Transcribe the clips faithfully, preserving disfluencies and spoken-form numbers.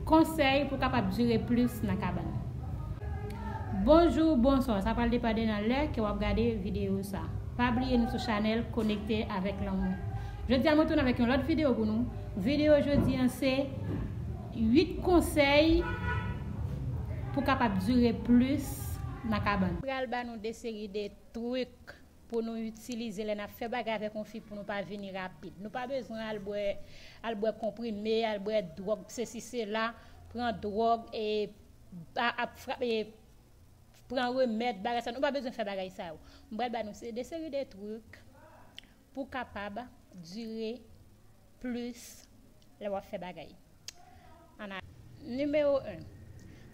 Konsèy pou kapab dire plis nan kabann. Bonjou, bonswa, sa pral depande nan lè ke w ap gade videyo sa. Pa bliye nou sou chanèl Konekte avèk Lanmou. Jodi a mwen tounen avèk yon lòt videyo pou nou. Videyo jodi an se uit konsèy pou kapab dire plis nan kabann. Pral ba nou de seri de trik pou nou itilize lè n ap fè bagay avèk yon fi pou nou pa vini rapid. Nou pa bezwen al bwè, al bwè konprime, al bwè dwòg, sesi, sela, pran dwòg, e, a, ap frape, e, pran remèd, bagay sa. Nou pa bezwen fè bagay sa yo. M pral ba nou se de seri de trik pou kapab dire plis lè w ap fè bagay. Ann a-, nimewo en.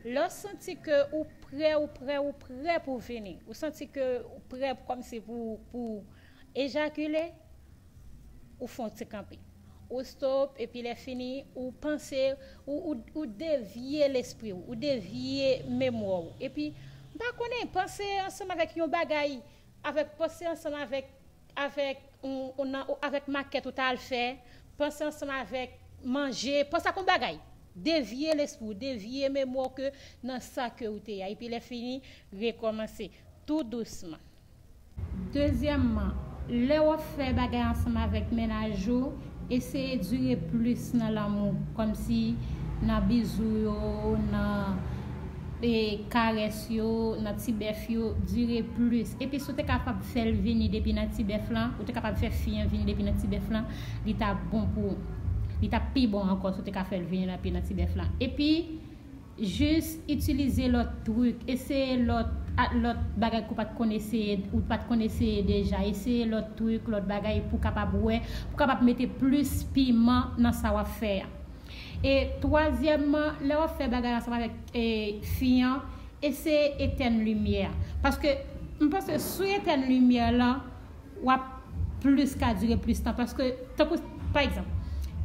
Lè w santi ke ou prè, ou prè, ou prè pou vini, ou santi ke ou prè kòmsi pou, pou ejakile, ou fè yon ti kanpe. Ou stop, epi lè fini, ou panse, ou, ou, ou devye lespri w, ou devye memwa w. Epi, m pa konnen, panse ansanm avèk yon bagay, avèk, panse ansanm avèk, avèk, yon, yon nan, avèk makèt ou t al fè, panse ansanm avèk manje, panse ak yon bagay. Devye lespri w, devye memwa w ke nan sa ke ou te ye a. Epi lè fini, rekòmanse tou dousman. Dezyèmman, lè w ap fè bagay ansanm avèk mennaj ou, eseye dire plis nan lanmou, kòmsi nan bizou yo, nan, e, karès yo, nan ti bèf yo, dire plis. Epi si w te kapab fè l vini depi nan ti bèf lan, ou te kapab fè fi an vini depi nan ti bèf lan, li t ap bon pou ou. Li t ap pi bon ankò si w te ka fè l vini nan, pi nan ti bèf lan. Epi, jis itilize lòt trik, eseye lòt, a, lòt bagay ke w pa t konn eseye, ou pa t konn eseye deja. Eseye lòt trik, lòt bagay pou kapab wè, pou kapab mete plis piman nan sa w ap fè a. E twazyèmman, lè w ap fè bagay ansanm avèk, e, fi an, eseye etèn limyè a. Paske m panse si w etèn limyè lan, w ap plis ka dire plis tan. Paske, tankou, pa egzanp,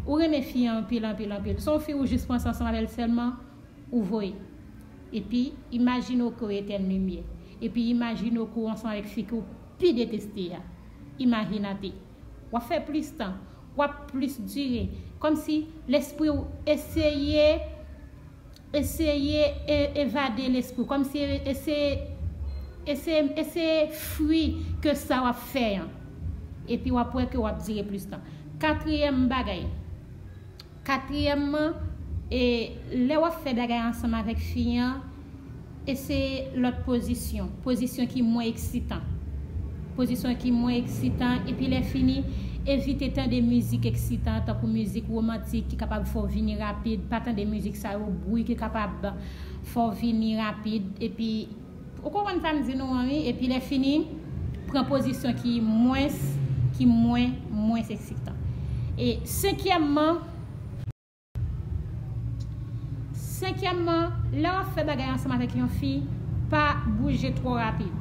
ou renmen fi an anpil, anpil, anpil. Se yon fi ou jis panse ansanm avè l sèlman, ou voye. Epi, imajine w ke w etèn limyè. Epi, imajine w ke w ansanm avèk fi ke w pi deteste a. Imaginate. W ap fè plis tan. W ap plis dire. Kòmsi lespri w eseye, eseye e-, evade lespri w. Kòmsi e-, eseye, eseye, eseye fui ke sa w ap fè an. Epi w ap wè ke w ap dire plis tan. Katriyèm bagay. Katriyèmman, e, lè w ap fè bagay ansanm avèk fi an, eseye lòt pozisyon, pozisyon ki mwen eksitan. Pozisyon ki mwen eksitan, epi lè fini, evite tande mizik eksitan, tankou mizik womantik ki kapab fè w vini rapid. Pa tande mizik sa yo, bri ki kapab fè w vini rapid, epi Ou konprann sa m di nou an, wi? Epi lè fini, pran pozisyon ki mwens, ki mwen, mwens eksitan. E senkyèmman, senkyèmman, lè w ap fè bagay ansanm avèk yon fi, pa bouje twò rapid.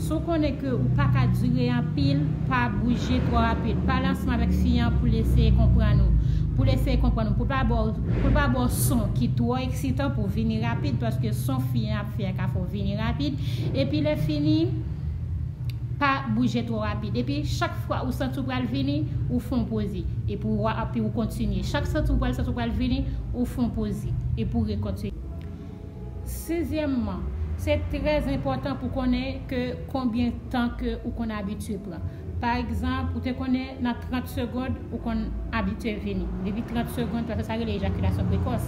Si w konnen ke ou pa ka dire anpil, pa bouje twò rapid. Pale ansanm avèk fi an pou l eseye konprann ou. Pou l eseye konprann ou. Pou l pa ba w, pou l pa ba w son ki twò eksitan pou w vini rapid, paske son fi an ap fè a ka fè w vini rapid. Epi lè fini, pa bouje twò rapid. Epi chak fwa ou santi w pral vini, ou fè yon poze. Epi w, epi ou kontinye. Chak santi w pral, santi w pral vini, ou fè yon poze. Epi w rekontinye. Sizyèmman, se trè enpòtan pou konnen ke konbyen tan ke ou konn abitye pran. Pa egzanp, ou te konnen nan trant segonn, ou konn abitye vini. Depi trant segonn, paske sa rele ejakilasyon prekòs.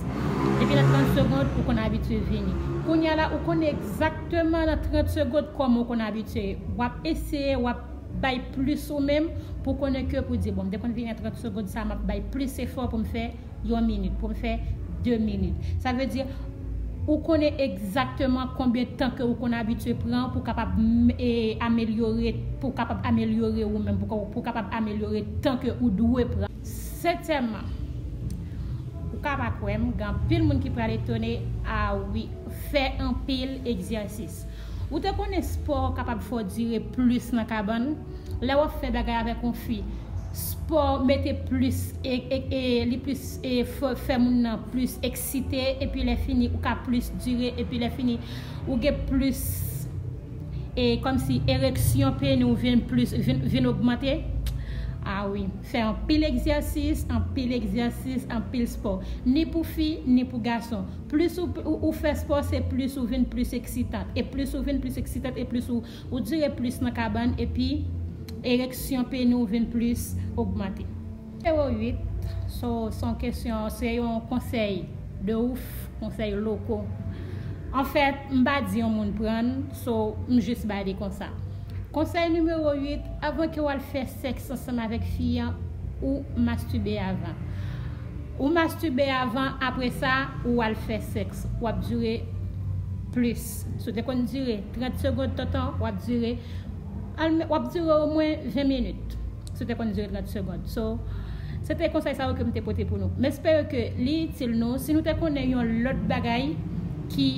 Depi nan trant segonn, ou konn abitye vini. Kounye a la, ou konnen egzakteman nan trant segonn kòman ou konn abitye. W ap eseye, w ap bay plis ou menm pou konnen ke pou di, bon, m te konn vini nan trant segonn, sa m ap bay plis efò pou m fè yon minit, pou m fè de minit. Sa vle di, ou konnen egzakteman konbyen tan ke ou konn abitye pran pou kapab, m, e, amelyore, pou kapab amelyore ou menm, pou, pou kapab amelyore tan ke ou dwe pran. Setyèmman, ou ka pa kwè m, gen anpil moun ki pral etone, a wi, fè anpil egzèsis. Ou te konnen spò kapab fè w dire plis nan kabann? Lè w ap fè bagay avèk yon fi, spò mete plis, e, e, e, li plis, e, fè, fè moun nan plis eksite, epi lè fini, ou ka plis dire, epi lè fini, ou gen plis, e, kòmsi ereksyon peni w vin plis, vin, vin ogmante. Ah wi, fè anpil egzèsis, anpil egzèsis, anpil spò. Ni pou fi, ni pou gason. Plis ou, ou, ou fè spò, se plis ou vin plis eksitant. E plis ou vin plis eksitant, e plis ou, ou dire plis nan kabann, epi ereksyon peni w vin plis ogmante. Nimewo uit, so, se yon kesyon, se yon konsèy de ouf, konsèy loko. Anfèt, m pa di yon moun pran l, so, m jis ba li konsa. Konsèy nimewo uit, avan ke w al fè sèks ansanm avèk fi an, ou mastibe avan. Ou mastibe avan, apre sa, ou al fè sèks. W ap dire plis. Si w te konn dire trant segonn tan, w ap dire, w ap dire omwen ven minit. Si w te konn dire trant segonn. So, se te konsèy sa yo ke m te pote pou nou. M espere ke li itil nou. Si nou te konnen yon lòt bagay ki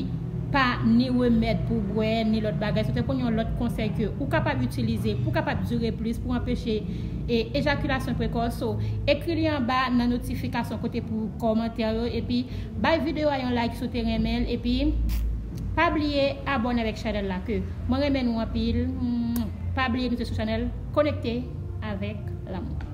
pa ni remèd pou bwè, ni lòt bagay, si w te konn yon lòt konsèy ke ou kapab itilize pou kapab dire plis, pou anpeche e, ejakilasyon prekòs, so, ekri li anba nan notifikasyon kote pou kòmantè yo, epi bay videyo a yon like si w te renmen l, epi pa bliye abòne avèk chanèl la ke mwen renmen nou anpil. Pa bliye nou se sou chanèl Konekte avèk Lanmou.